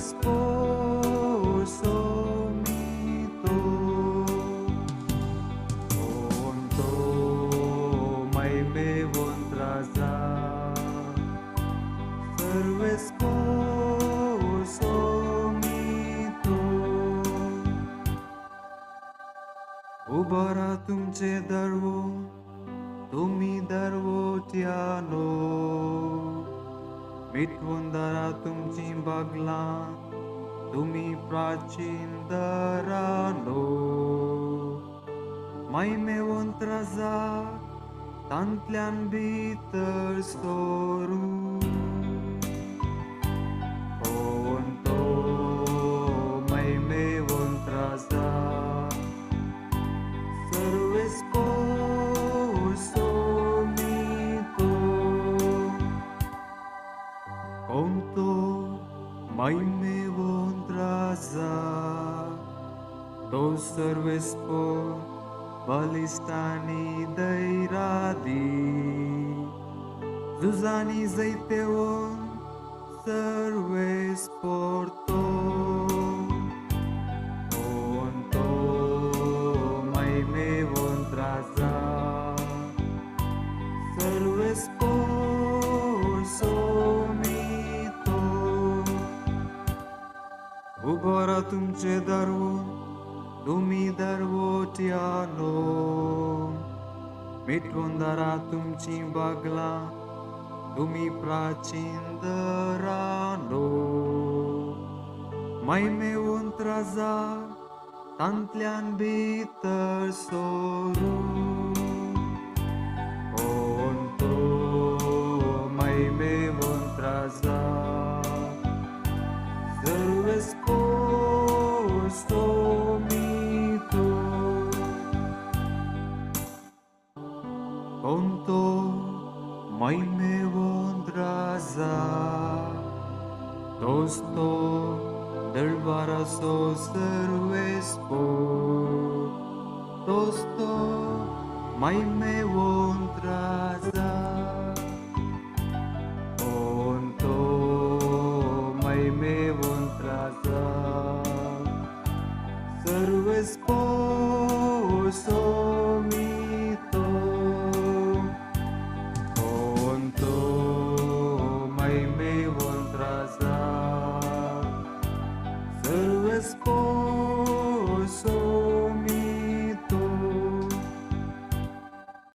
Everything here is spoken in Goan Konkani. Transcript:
Esposo mito. Onto maimewon traza Servo esposo mito. उबारा तुमचे दरवो तुम्ही दरवोट्यानो मिटवून दारा तुमची बागलां तुम्ही प्राचीन दरानो मैमेवन त्राजा तांतल्यान भितर सोरू तो मैमेवन त्राजा Servo esposo mito. Conto maimewon traza तो सर्वेस्पो बलिष्ठानी दैरादी झुजानी जैतेवन सर्वेस्पोर्तो. Onto maimewon traza Servo esposo mito. उबारा तुमचे दरवो तुम्ही दरवोट्यानो मिटवून दारा तुमची बागलां तुम्ही प्राचीन दरानो मैमेवन त्राजा तांतल्यान भितर सोरू तो मैमेवन त्राजा Servo esposo mito. Conto maimewon traza Tosto दरबारासो सर्वेस्पो Tosto maimewon traza Onto maimewon traza Servo esposo mito. Onto maimewon traza Servo esposo